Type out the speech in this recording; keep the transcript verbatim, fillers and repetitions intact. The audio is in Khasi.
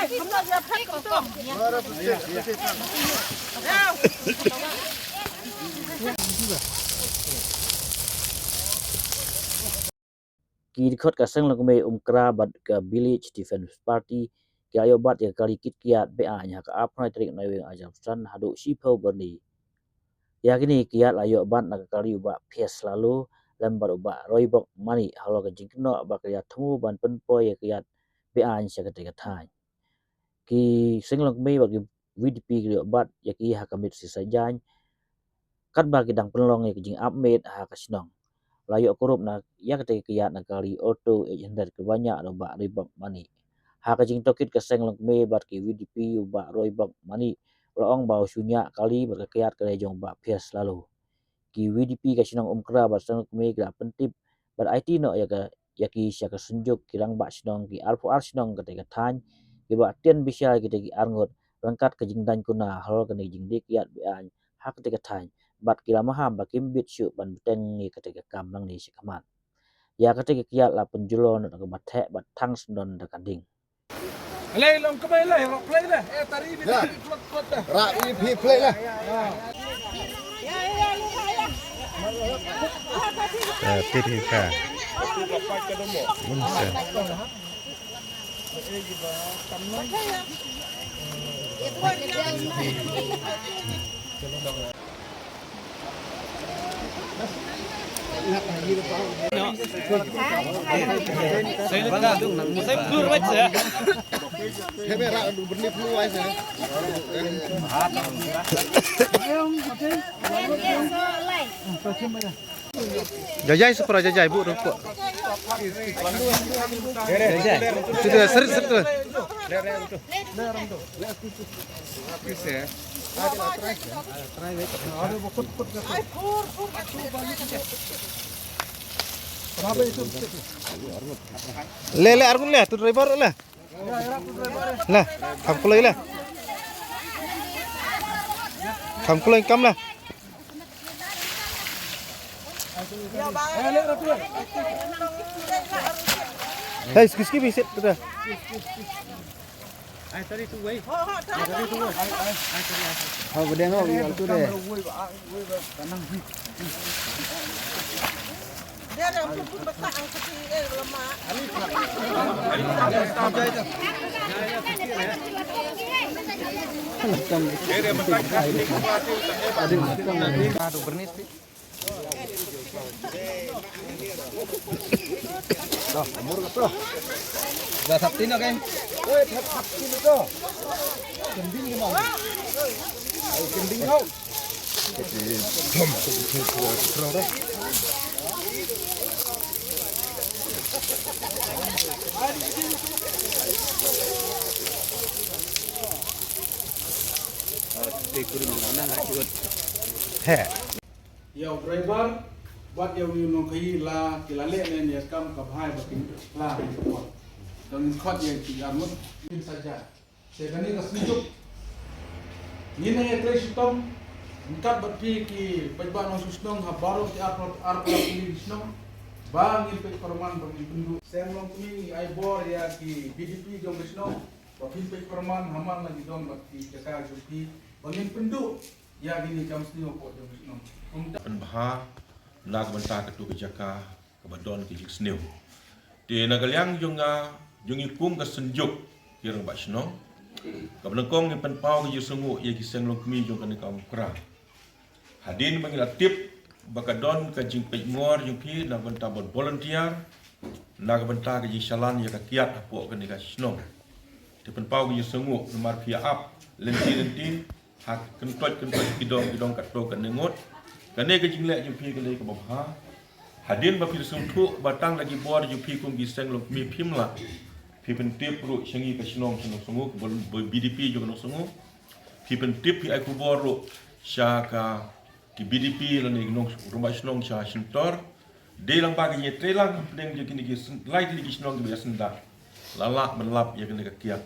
Ki dkhot ka Seng Longkmie Umkra bad ka Village Defence Party ki la ïoh bat ïa ka kali kit kiad beaiñ ha ka arphew tarik Naiwieng arhajar arphew san haduh shiphew byrni. Ïa kine ki kiad la ïoh bat na ka kali u Bah Phias Lalo lem bad u Bah Roybok Mani halor ka jingkynnoh ba ki la thmu ban pynpoi ïa ka kiad beaiñ sha katei ka thaiñ. Ki Seng Longkmie bad ki V D P ki la ïoh bat ïa ki ha ka miet shisha jaiñ katba ki dang pynlong ïa ka jingap miet ha ka shnong. La ïoh kurup na ïa katei ka kiad na ka kali Alto eight hundred kaba ñiah da u Bah Roybok Mani. Ha ka jingtohkit ka Seng Longkmie bad ki V D P u Bah Roybok Mani u la ong ba u shu ñiah kali bad ka kiad ka dei jong u Bah Phias Lalo. Ki V D P ka shnong Umkra bad Seng Longkmie ki la pyntip bad aiti noh ïa ka ïa ki sha ka Synjuk ki Rangbah Shnong ki arphew ar shnong katei ka thaiñ kiba tian bishar ïa kitei ki arngut ryngkat ka jingdaiñ kuna halor kane ka jingdie kiad beaiñ ha katei ka thaiñ bad ki la maham ba kim bit shuh ban bteng ïa katei ka kam nangne shakhmat. Ïa katei ka kiad la pynjulor na kaba theh bad thang syndon da ka ding. Lei long kmai lei, rok play lei. Eh, tari bi Ya. tari plot plot dah. Rak i phi play lah. Eh, phi phi ka. Mun se. Jajai, sukra jajai, bu rukuk. Jajai. Situ, seri, seri tu. Le, le, argun le, tu driver le. Le, kam kulai le. Kam kulai kam le. Hey, excuse me, sit tu. Ai, tadi tu, wei. Ai, tadi tu, wei. Ai, ai, ai, tadi, ai, tadi. Hau, gede no, iya, tu deh. Aduh, bernis, sih. Dah, umur ke tu? Dah, satu ni, kan? Oi, satu ni tu. Kending ni, Mang. Ai, kending kau. He. Ïa u driver bad ïa u nongkhaii la ki la leh ne ïa kam ka bha ba kin la ki por. Dang khot ïa ki armut kin saja. Te kane ka Synjuk. Ngin nang ïatrei shitom ryngkat bad phi ki paidbah nongshong shnong ha baroh ki arphew, arphew tylli ki shnong ba ngin peit pyrman ba ngin pynduh. Seng Longkmie ngi ai bor ïa ki V D P jong ka shnong ba phin peit pyrman ha man la ki don bad ki jaka jong phi ba ngin pynduh ïa kine ki kam sniew hapoh jong ka shnong. Kumta pynbha na ka bynta katu ka jaka kaba don ka jingsniew. Te na ka liang jong nga, jong ngi kum ka Synjuk ki Rangbah Shnong, kaba nyngkong ngi pynpaw ka jingsngewnguh ïa ki Seng Longkmie jong kane ka Umkra. Hadien ba ngi la tip ba ka don ka jingpeitngor jong phi na ka bynta ban volunteer na ka bynta ka jingshalan ïa ka kiad hapoh kane ka shnong. Te pynpaw ka jingsngewnguh namar phi ïa ap lynti lynti ha kyntoit kyntoit ki dong ki dong katto katne ngut. Kane ka jingleh jong phi ka dei kaba bha. Hadien ba phi sngewthuh ba tang da ki bor jong phi kum ki Seng Longkmie phim lah, phi pyntip ruh sha ngi ka shnong sha Nongsongu, ka bor, bor V D P jong ka Nongsongu. Phi pyntip, phi ai khubor ruh sha ka ki V D P lane ki nong, rangbah shnong sha Shyntor. Dei lang ba ka ïatrei lang hapdeng jong kine ki syn-, lai tylli ki shnong kiba ïasyndah. La lah ban lap ïa kane ka kiad.